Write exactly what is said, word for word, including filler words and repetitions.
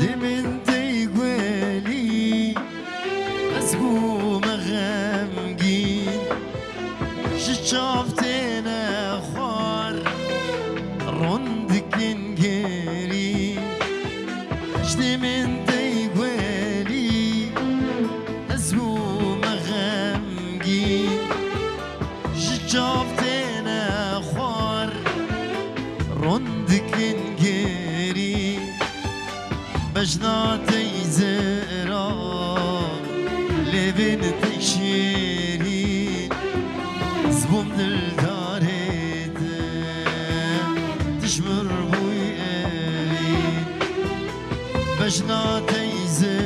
Demên tey guelî, ez bûme xemgîn. Ji çav têne xwar, ron dikin gerî. Ji demên tey guelî, ez bûme xemgîn. Ji çav têne xwar, ron dikin gerî. Bejna teyzera, lêvên te şêrîn, ez bûm dildarê te, tu ji min bûyî erîn. Bejna teyze